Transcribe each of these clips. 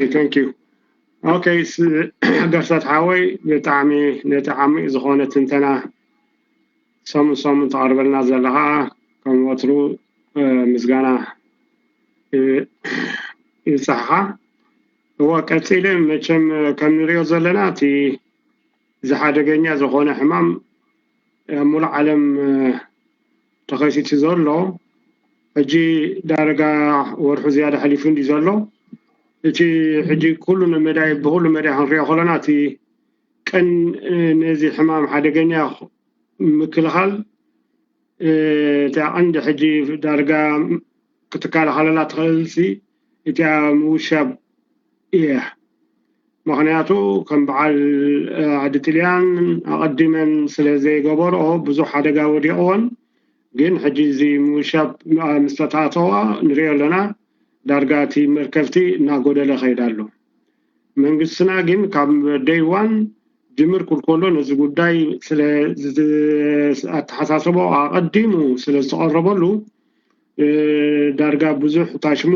Thank you. Okay, ገርሰት ሓወይ፣ ብጣዕሚ ነቲ ዓሚቕ ዝኾነ ትንተና ሰሙን ሰሙን ተቕርበልና ዘለኻ ከም ወትሩ ምስጋና ይብጻሕኻ። እወ፣ ቀጺለ መቸም ከም ንሪኦ ዘለና እቲ እዚ ሓደገኛ ዝኾነ ሕማም ኣብ ሙሉእ ዓለም ተኸሲቱ ዘሎ፣ ሕጂ ዳርጋ ወርሑ ዝያዳ ሓሊፉ እንዲ ዘሎ፣ እቲ ሕጂ ኩሉ መዳይ ብኩሉ መዳይ ክንሪኦ ከለና እቲ ቀን ነዚ ሕማም ሓደገኛ ምክልኻል እታ ቀንዲ ሕጂ ዳርጋ ክትከላኸለላ ትኽእልሲ እቲኣ ምውሻብ እያ። ምኽንያቱ ከም በዓል ዓዲ ጥልያን ኣቐዲመን ስለ ዘይገበርኦ ብዙሕ ሓደጋ ወዲቕወን፣ ግን ሕጂ እዚ ምውሻብ ምስ ተታተዋ ንሪኦ ኣለና። ዳርጋ እቲ መርከብቲ እናጎደለ ከይዳ ኣሎ። መንግስትና ግን ካብ ደይዋን ጅምር ክልኮሎ ነዚ ጉዳይ ስለ ኣተሓሳሰቦ ኣቐዲሙ ስለ ዝተቐረበሉ ዳርጋ ብዙሕ ታሽሙ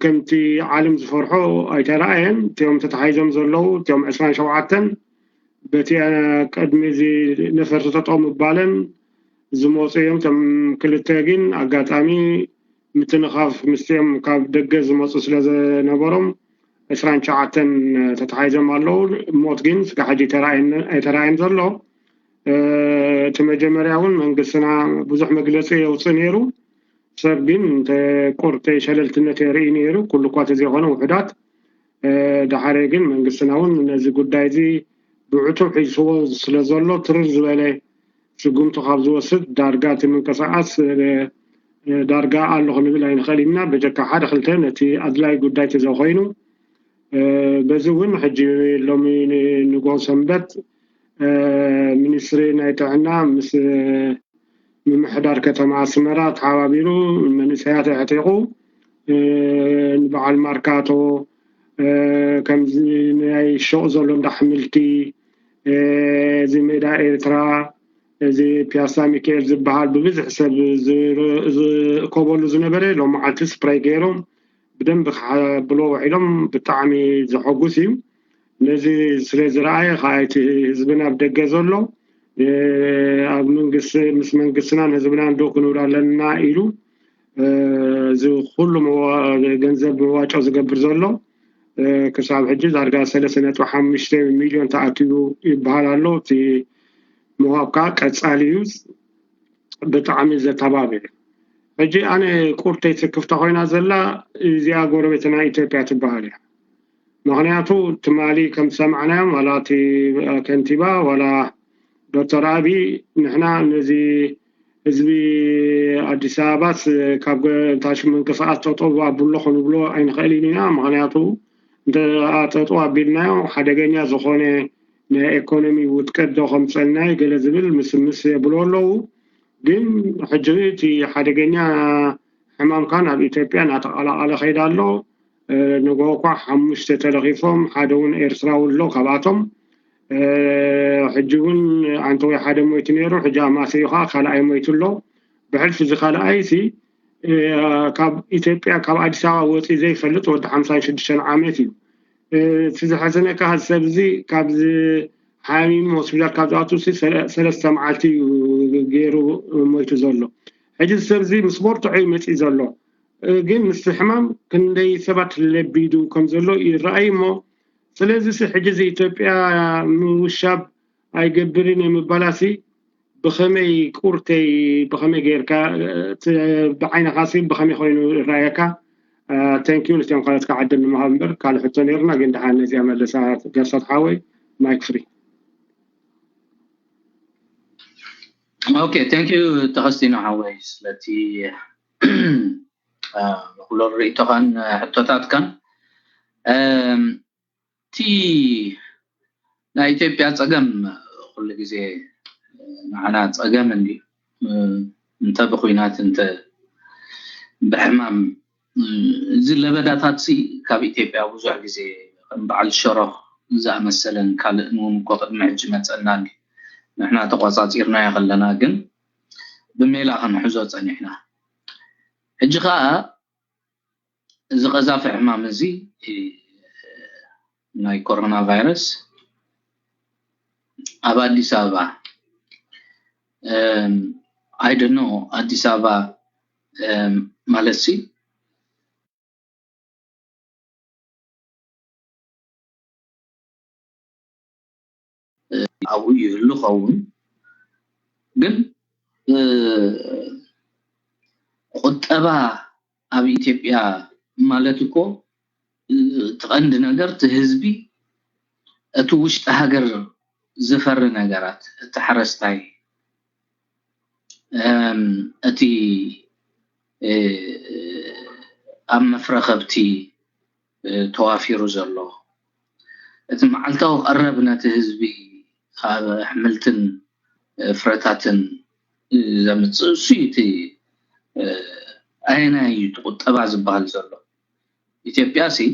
ከምቲ ዓለም ዝፈርሖ ኣይተረኣየን። እቲኦም ተታሓይዞም ዘለዉ እቲኦም ዕስራን ሸውዓተን በቲ ቅድሚ እዚ ነፈርቲ ጠጠው ምባለን ዝመፁ እዮም። እቶም ክልተ ግን ኣጋጣሚ ምትንኻፍ ምስቲኦም ካብ ደገ ዝመፁ ስለ ዝነበሮም ዕስራን ትሽዓተን ተታሓይዞም ኣለዉ። ሞት ግን ስጋ ሕጂ ኣይተራእየን ዘሎ። እቲ መጀመርያ እውን መንግስትና ብዙሕ መግለፂ የውፅእ ነይሩ። ሰብ ግን ቁርተይ ሸለልትነት የርኢ ነይሩ። ኩሉ እኳ ተዘይኮነ ውሑዳት። ዳሓረ ግን መንግስትና እውን ነዚ ጉዳይ እዚ ብዕቱብ ሒዝዎ ስለ ዘሎ ትርር ዝበለ ስጉምቲ ካብ ዝወስድ ዳርጋ እቲ ምንቅስቃስ ዳርጋ ኣሎ ክንብል ኣይንኽእል ኢና። በጀካ ሓደ ክልተ ነቲ ኣድላይ ጉዳይ ተዘኮይኑ በዚ እውን ሕጂ ሎሚ ንጎ ሰንበት ሚኒስትሪ ናይ ጥዕና ምስ ምምሕዳር ከተማ ኣስመራ ተሓባቢሩ መንእሰያት ኣዕጢቑ ንበዓል ማርካቶ ከምዚ ናይ ሸቕ ዘሎ እንዳ ኣሕምልቲ እዚ ሜዳ ኤርትራ እዚ ፒያሳ ሚካኤል ዝበሃል ብብዝሒ ሰብ ዝእከበሉ ዝነበረ ሎም መዓልቲ ስፕራይ ገይሮም ብደንቢ ክሓብሎ ውዒሎም ብጣዕሚ ዘሐጉስ እዩ። ነዚ ስለ ዝረኣየ ከዓ እቲ ህዝብና ኣብ ደገ ዘሎ ኣብ መንግስቲ ምስ መንግስትናን ህዝብናን ደው ክንብል ኣለና ኢሉ እዚ ኩሉ ገንዘብ መዋጮ ዝገብር ዘሎ ክሳብ ሕጂ ዳርጋ ሰለስተ ነጥቢ ሓሙሽተ ሚልዮን ተኣኪቡ ይበሃል ኣሎ። እቲ ምሃብ ከዓ ቀፃሊ እዩ። ብጣዕሚ ዘተባብዕ። ሕጂ ኣነ ቁርተይ ትክፍታ ኮይና ዘላ እዚኣ ጎረቤትና ኢትዮጵያ ትበሃል እያ። ምክንያቱ ትማሊ ከም ዝሰማዕናዮም ዋላ እቲ ከንቲባ ዋላ ዶክተር ኣቢ ንሕና ነዚ ህዝቢ ኣዲስ ኣበባስ ካብ ታሽ ምንቅስቃስ ጠጠው ኣብሎ ክንብሎ ኣይንኽእልን ኢና። ምክንያቱ እንተ ጠጠው ኣቢልናዮ ሓደገኛ ዝኾነ ናይ ኤኮኖሚ ውድቀት ዶ ከምፀልና ገለ ዝብል ምስምስ የብሎ ኣለዉ። ግን ሕጂ እቲ ሓደገኛ ሕማምካ ናብ ኢትዮጵያ እናተቐላቐለ ከይዳ ኣሎ። ንጎ እኳ ሓሙሽተ ተለኺፎም ሓደ እውን ኤርትራዊ ኣሎ ካብኣቶም። ሕጂ እውን ኣንተወይ ሓደ ሞይቱ ነይሩ፣ ሕጂ ኣማሰዩ ከዓ ካልኣይ ሞይቱ ኣሎ። ብሕልፊ እዚ ካልኣይ ሲ ካብ ኢትዮጵያ ካብ ኣዲስ ኣበባ ወፂ ዘይፈልጥ ወዲ ሓምሳን ሽዱሽተን ዓመት እዩ። እቲ ዘሐዘነካ ሰብ እዚ ካብዚ ሓሚሙ ሆስፒታል ካብ ዝኣቱ ሰለስተ መዓልቲ እዩ ገይሩ ሞይቱ ዘሎ። ሕጂ ሰብ እዚ ምስ በርትዖ እዩ መፂእ ዘሎ። ግን ምስቲ ሕማም ክንደይ ሰባት ለቢዱ ከም ዘሎ ይረኣይ እሞ ስለዚ ሕጂ እዚ ኢትዮጵያ ምውሻብ ኣይገብርን እየ ምባላሲ ብኸመይ ቁርተይ ብኸመይ ጌርካ ብዓይንኻሲ ብኸመይ ኮይኑ ይረኣየካ? ተንኪዩ ንስቶም ካልኦት ክዓድል ንምሃብ እምበር ካልእ ሕቶ ነይርና ግን ደሓን ነዚኣ መለሳ ገርሳት ሓወይ ማይክ ፍሪ። ኦኬ፣ ተንኪዩ ተኸስቲኖ ሓወይ ስለቲ ንኩሎ ርእይቶኻን ሕቶታትካን። እቲ ናይ ኢትዮጵያ ፀገም ኩሉ ግዜ ንዓና ፀገም እንዲ እንተ ብኩናት እንተ ብሕማም እዚ ለበዳታት ሲ ካብ ኢትዮጵያ ብዙሕ ግዜ ከም በዓል ሸሮኽ ዝኣመሰለን ካልእን እውን እኮ ቅድሚ ሕጂ መፀና እንዲ ንሕና ተቆፃፂርናዮ ከለና ግን ብሜላ ክንሕዞ ፀኒሕና። ሕጂ ከዓ እዚ ቀዛፊ ሕማም እዚ ናይ ኮሮና ቫይረስ ኣብ ኣዲስ ኣበባ I don't know ኣዲስ ኣበባ ማለት ሲ ኣብኡ ይህሉ ኸውን ግን ቁጠባ ኣብ ኢትዮጵያ ማለት እኮ እቲ ቀንዲ ነገር እቲ ህዝቢ እቲ ውሽጢ ሃገር ዝፈሪ ነገራት እቲ ሓረስታይ እቲ ኣብ መፍረ ከብቲ ተዋፊሩ ዘሎ እቲ መዓልታዊ ቀረብ ነቲ ህዝቢ ካብ ኣሕምልትን ፍረታትን ዘምፅእ እሱ እቲ ኣየናይ እዩ ቁጠባ ዝበሃል ዘሎ ኢትዮጵያ ሲ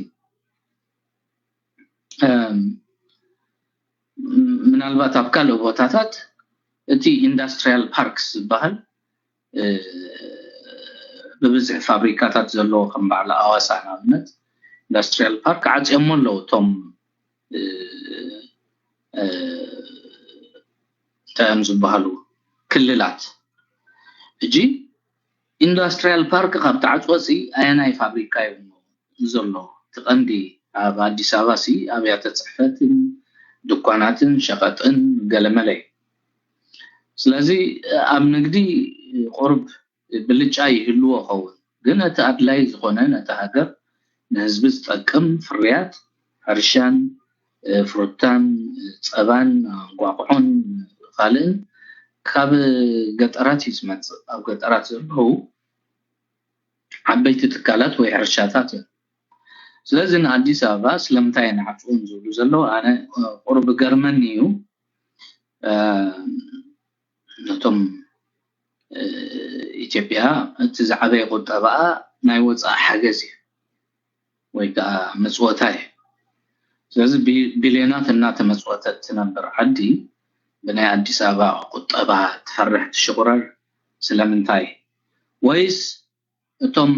ምናልባት ኣብ ካልእ ቦታታት እቲ ኢንዳስትሪያል ፓርክስ ዝበሃል ብብዝሒ ፋብሪካታት ዘለዎ ከም በዓል ኣዋሳ ንኣብነት ኢንዳስትሪያል ፓርክ ዓፅዮሞ ኣለዉ እቶም እንታይ እዮም ዝበሃሉ ክልላት ሕጂ ኢንዳስትሪያል ፓርክ ካብ ተዓፅወፂ ኣየናይ ፋብሪካ እዩ ዘሎ እቲ ቀንዲ ኣብ ኣዲስ ኣበባ ሲ ኣብያተ ፅሕፈትን ድኳናትን ሸቐጥን ገለመለ እዩ ስለዚ ኣብ ንግዲ ቁርብ ብልጫ ይህልዎ ኸውን ግን እቲ ኣድላይ ዝኾነ ነቲ ሃገር ንህዝቢ ዝጠቅም ፍርያት ሕርሻን ፍሩታን ጸባን እንቋቑሖን ካልእን ካብ ገጠራት እዩ ዝመፅእ ኣብ ገጠራት ዘለዉ ዓበይቲ ትካላት ወይ ሕርሻታት እዮም ስለዚ ንኣዲስ ኣበባ ስለምንታይ ንዓፅውን ዝብሉ ዘለዉ ኣነ ቁሩብ ገርመኒ እዩ ነቶም ኢትዮጵያ እቲ ዝዓበየ ቁጠባኣ ናይ ወፃኢ ሓገዝ እዩ ወይ ከዓ መፅወታ እዩ ስለዚ ቢልዮናት እናተመፅወተት ትነብር ዓዲ ብናይ ኣዲስ ኣበባ ቁጠባ ትፈርሕ ትሽቁረር ስለምንታይ ወይስ እቶም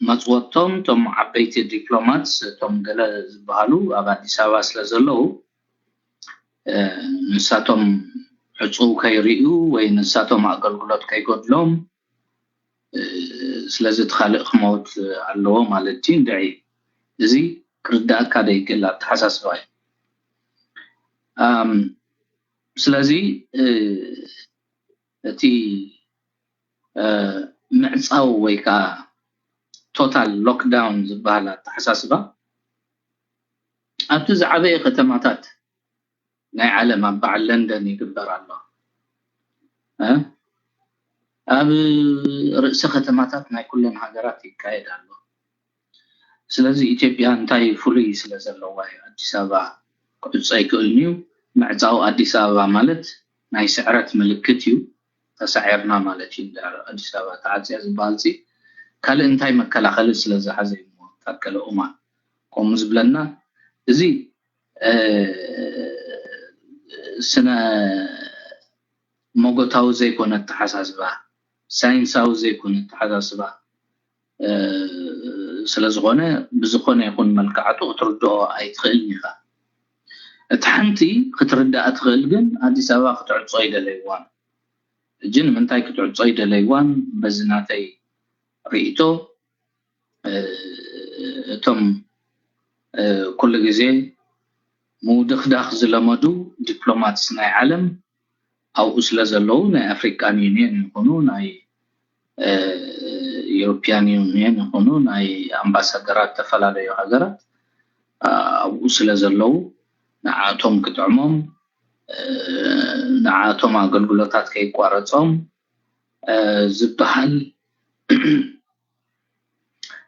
መፅወቶም እቶም ዓበይቲ ዲፕሎማትስ እቶም ገለ ዝበሃሉ ኣብ ኣዲስ ኣበባ ስለ ዘለዉ ንሳቶም ዕፁው ከይርእዩ ወይ ንሳቶም ኣገልግሎት ከይጎድሎም ስለዚ እቲ ካልእ ክመውት ኣለዎ ማለት እዩ እንድዒ እዚ ክርዳእካ ደይክእል ኣተሓሳስባ እዩ ስለዚ እቲ ምዕፃው ወይ ከዓ ቶታል ሎክዳውን ዝበሃል ኣተሓሳስባ ኣብቲ ዝዓበየ ከተማታት ናይ ዓለም ኣብ በዓል ለንደን ይግበር ኣሎ ኣብ ርእሰ ከተማታት ናይ ኩለን ሃገራት ይካየድ ኣሎ ስለዚ ኢትዮጵያ እንታይ ፍሉይ ስለ ዘለዋ እዩ ኣዲስ ኣበባ ክዕፆ ኣይክእልን እዩ ምዕፃው ኣዲስ ኣበባ ማለት ናይ ስዕረት ምልክት እዩ ተሳዒርና ማለት እዩ ኣዲስ ኣበባ ተዓፅያ ዝበሃል ሲ ካልእ እንታይ መከላኸሊ ስለ ዝሓዘ እዩ ታከለ ኡማ ከምኡ ዝብለና እዚ ስነ መጎታዊ ዘይኮነ ኣተሓሳስባ ሳይንሳዊ ዘይኮነ ኣተሓሳስባ ስለዝኾነ ብዝኾነ ይኹን መልክዓቱ ክትርድኦ ኣይትኽእልን ኢኻ እቲ ሓንቲ ክትርዳእ ትኽእል ግን ኣዲስ ኣበባ ክትዕፆ ኣይደለይዋን ሕጂ ንምንታይ ክትዕፆ ኣይደለይዋን በዚ ናተይ ርእይቶ እቶም ኩሉ ግዜ ምውድኽዳኽ ዝለመዱ ዲፕሎማትስ ናይ ዓለም ኣብኡ ስለ ዘለዉ ናይ ኣፍሪካን ዩኒየን ይኹኑ ናይ ዩሮፒያን ዩኒየን ይኹኑ ናይ ኣምባሳደራት ዝተፈላለዩ ሃገራት ኣብኡ ስለ ዘለዉ ንዓቶም ክጥዕሞም ንዓቶም ኣገልግሎታት ከይቋረፆም ዝበሃል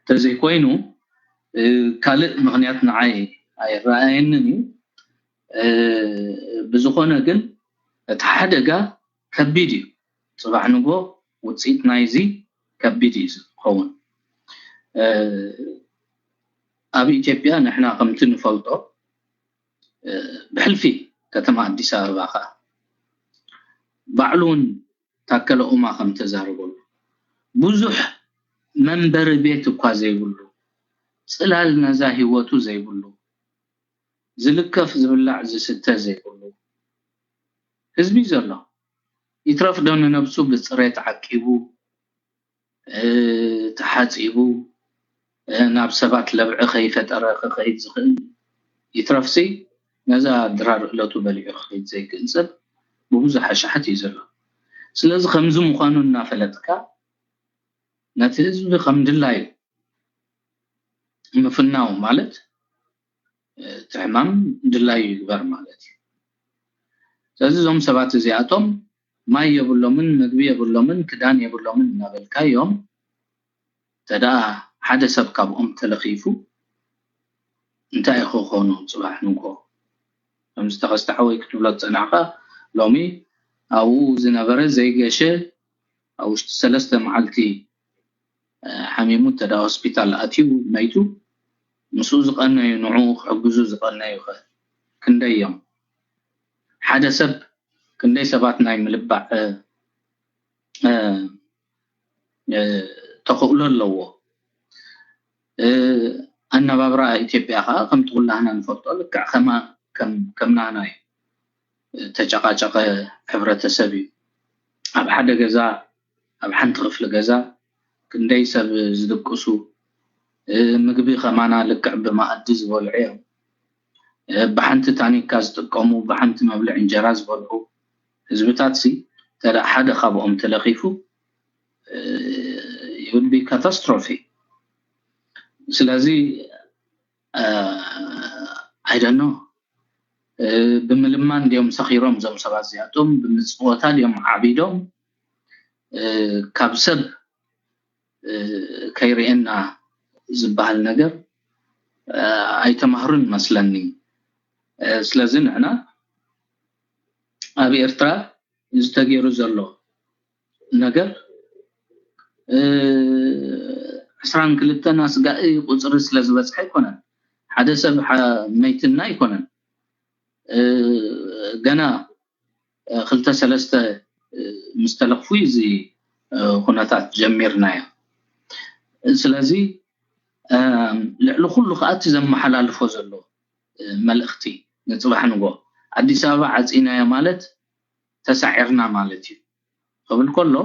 ተዘይኮይኑ ካልእ ምክንያት ንዓይ ኣይረኣየንን እዩ ብዝኾነ ግን እቲ ሓደጋ ከቢድ እዩ ፅባሕ ንጎ ውፅኢት ናይዚ ከቢድ እዩ ዝኸውን ኣብ ኢትዮጵያ ንሕና ከምቲ ንፈልጦ ብሕልፊ ከተማ ኣዲስ ኣበባ ከዓ ባዕሉ እውን ታከለ ኡማ ከም ተዛረበሉ ብዙሕ መንበሪ ቤት እኳ ዘይብሉ ፅላል ነዛ ህይወቱ ዘይብሉ ዝልከፍ ዝብላዕ ዝስተ ዘይብሉ ህዝቢ ዘሎ። ይትረፍ ዶ ንነብሱ ብፅሬት ዓቂቡ፣ ተሓፂቡ፣ ናብ ሰባት ለብዒ ከይፈጠረ ክኸይድ ዝኽእል፣ ይትረፍሲ ነዛ ድራር እለቱ በሊዑ ክኸይድ ዘይክእል ሰብ ብብዙሕ ኣሽሓት እዩ ዘሎ። ስለዚ ከምዚ ምዃኑ እናፈለጥካ ነቲ ህዝቢ ከም ድላዩ ምፍናው ማለት እቲ ሕማም ድላዩ ይግበር ማለት እዩ። ስለዚ እዞም ሰባት እዚኣቶም ማይ የብሎምን፣ ምግቢ የብሎምን፣ ክዳን የብሎምን እናበልካዮም ተደኣ ሓደ ሰብ ካብኦም ተለኺፉ እንታይ ክኾኑ ጽባሕ ንግሆ? ከምዚ ተኸስተ ሓወይ ክትብሎ ዝጸናሕካ ሎሚ ኣብኡ ዝነበረ ዘይገሸ ኣብ ውሽጢ ሰለስተ መዓልቲ ሓሚሙ እንተ ሆስፒታል ኣትዩ መይቱ ምስኡ ዝቐነዩ ንዕኡ ክሕግዙ ዝቐነዩ ኸ ክንደይ እዮም? ሓደ ሰብ ክንደይ ሰባት ናይ ምልባዕ ተኽእሎ ኣለዎ? ኣነባብራ ኢትዮጵያ ከዓ ከምቲ ኩላህና ንፈልጦ ልክዕ ከምናና እዩ። ተጨቃጨቀ ሕብረተሰብ እዩ። ኣብ ሓደ ገዛ ኣብ ሓንቲ ክፍሊ ገዛ ክንደይ ሰብ ዝድቅሱ ምግቢ ከማና ልክዕ ብመኣዲ ዝበልዑ እዮም። ብሓንቲ ታኒካ ዝጥቀሙ ብሓንቲ መብልዕ እንጀራ ዝበልዑ ህዝብታት ሲ ተዳ ሓደ ካብኦም ተለኺፉ ይብል ካታስትሮፊ። ስለዚ ኣይደኖ ብምልማን ድዮም ሰኺሮም እዞም ሰባት እዚኣቶም? ብምፅወታ ድዮም ዓቢዶም? ካብ ሰብ ከይርእየና ዝበሃል ነገር ኣይተማህሩን መስለኒ። ስለዚ ንሕና ኣብ ኤርትራ ዝተገይሩ ዘሎ ነገር ዕስራን ክልተን ኣስጋኢ ቁፅሪ ስለ ዝበፅሐ ኣይኮነን። ሓደ ሰብ መይትና ኣይኮነን። ገና ክልተ ሰለስተ ምስ ተለኽፉ እዚ ኩነታት ጀሚርናዮ። ስለዚ ልዕሊ ኩሉ ከዓ እቲ ዘመሓላልፎ ዘሎ መልእኽቲ ንፅባሕ ንጎ ኣዲስ ኣበባ ዓፂናዮ ማለት ተሳዒርና ማለት እዩ ክብል ከሎ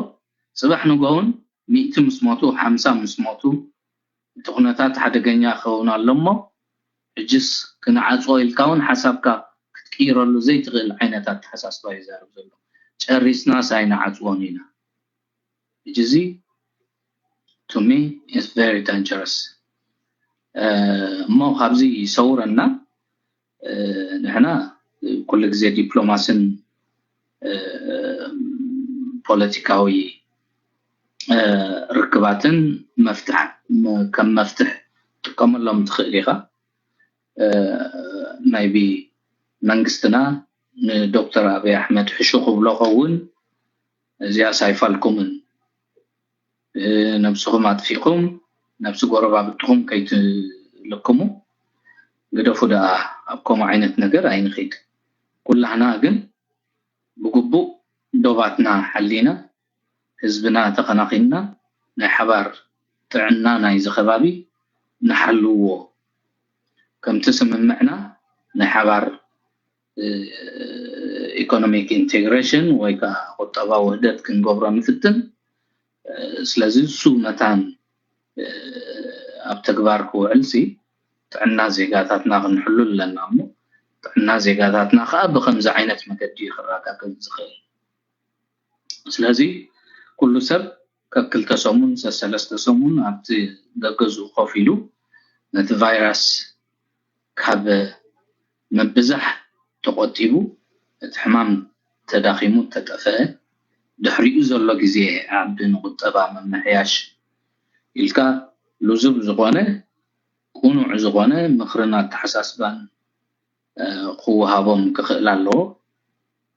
ፅባሕ ንጎውን ሚእቲ ምስ ሞቱ ሓምሳ ምስ ሞቱ እቲ ኩነታት ሓደገኛ ክኸውን ኣሎ እሞ ሕጅስ ክንዓፅዎ ኢልካ እውን ሓሳብካ ክትቅይረሉ ዘይትኽእል ዓይነት ኣተሓሳስባ ይዛረብ ዘሎ። ጨሪስናስ ኣይንዓፅዎን ኢና። ሕጂ እዚ to me is very dangerous። እሞ ካብዚ ይሰውረና። ንሕና ኩሉ ግዜ ዲፕሎማስን ፖለቲካዊ ርክባትን መፍትሕ ከም መፍትሕ ትጥቀመሎም ትኽእል ኢኻ። maybe መንግስትና ንዶክተር ኣብይ ኣሕመድ ሕሹ ክብሎ ከውን እዚኣ ሳይፋልኩምን ነብስኹም ኣጥፊእኩም ነብሲ ጎረባብትኹም ከይትልክሙ ግደፉ ደኣ ኣብ ከምኡ ዓይነት ነገር ኣይንኺድ። ኩላህና ግን ብግቡእ ዶባትና ሓሊና ህዝብና ተኸናኺንና ናይ ሓባር ጥዕና ናይዚ ከባቢ ንሓልዎ። ከምቲ ስምምዕና ናይ ሓባር economic integration ወይ ከዓ ቁጠባ ውህደት ክንገብሮ ንፍትን። ስለዚ እሱ መታን ኣብ ተግባር ክውዕል ሲ ጥዕና ዜጋታትና ክንሕሉ ኣለና እሞ ጥዕና ዜጋታትና ከዓ ብከምዚ ዓይነት መገዲ ክረጋገፅ ዝኽእል። ስለዚ ኩሉ ሰብ ከክልተ ሰሙን ሰሰለስተ ሰሙን ኣብቲ ገገዝኡ ኮፍ ኢሉ ነቲ ቫይራስ ካብ ምብዛሕ ተቆጢቡ እቲ ሕማም ተዳኺሙ ተጠፈአ ድሕሪኡ ዘሎ ግዜ ዓቢ ንቁጠባ ምምሕያሽ ኢልካ ልዙብ ዝኾነ ቁኑዕ ዝኾነ ምኽርን ኣተሓሳስባን ክወሃቦም ክኽእል ኣለዎ።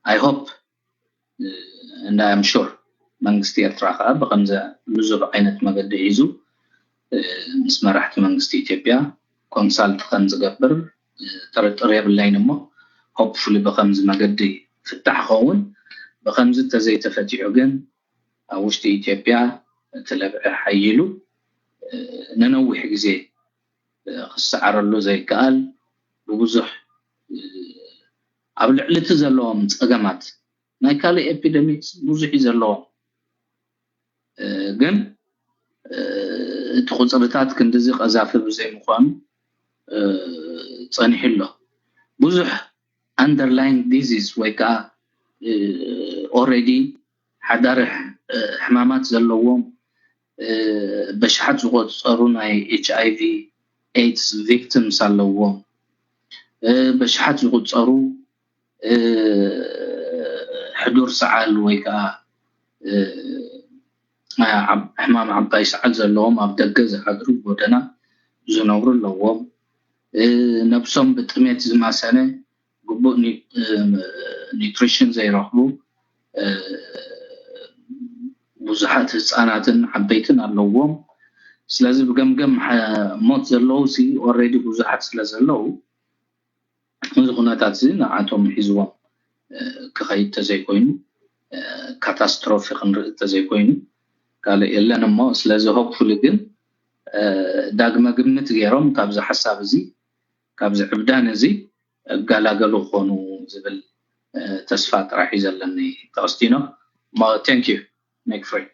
I hope and I am sure መንግስቲ ኤርትራ ከዓ ብከምዚ ልዙብ ዓይነት መገዲ ሒዙ ምስ መራሕቲ መንግስቲ ኢትዮጵያ ኮንሳልት ከም ዝገብር ጥርጥር የብለይን እሞ hopefully ብከምዚ መገዲ ፍታሕ ኸውን። ብከምዚ እንተዘይተፈቲሑ ግን ኣብ ውሽጢ ኢትዮጵያ እቲ ለብዒ ሓይሉ ንነዊሕ ግዜ ክሰዓረሉ ዘይከኣል ብብዙሕ ኣብ ልዕሊ እቲ ዘለዎም ፀገማት ናይ ካልእ ኤፒደሚክስ ብዙሕ እዩ ዘለዎም። ግን እቲ ቁፅርታት ክንድዚ ቀዛፊ ብዘይምኳኑ ፀኒሑ ኣሎ። ብዙሕ underlying disease ወይ ከዓ already ሓዳሪ ሕማማት ዘለዎም በሽሓት ዝቆፀሩ ናይ ኤች ኣይ ቪ ኤድስ ቪክቲምስ ኣለዎም። በሽሓት ዝቁፀሩ ሕዱር ሰዓል ወይ ከዓ ሕማም ዓባይ ሰዓል ዘለዎም ኣብ ደገ ዝሓድሩ ጎደና ዝነብሩ ኣለዎም። ነብሶም ብጥሜት ዝማሰነ ግቡእ ኒትሪሽን ዘይረኽቡ ብዙሓት ህፃናትን ዓበይትን ኣለዎም። ስለዚ ብገምገም ሞት ዘለዉ ሲ ኦልሬዲ ብዙሓት ስለ ዘለዉ እዚ ኩነታት እዚ ንዓቶም ሒዝዎም ክኸይድ ተዘይኮይኑ ካታስትሮፊ ክንርኢ ተዘይኮይኑ ካልእ የለን እሞ ስለዚ ሆፕፉሊ ግን ዳግመ ግምት ገይሮም ካብዚ ሓሳብ እዚ ካብዚ ዕብዳን እዚ እገላገሉ ክኾኑ ዝብል ተስፋ ጥራሕ እዩ ዘለኒ። ተወስቲኖ thank you make free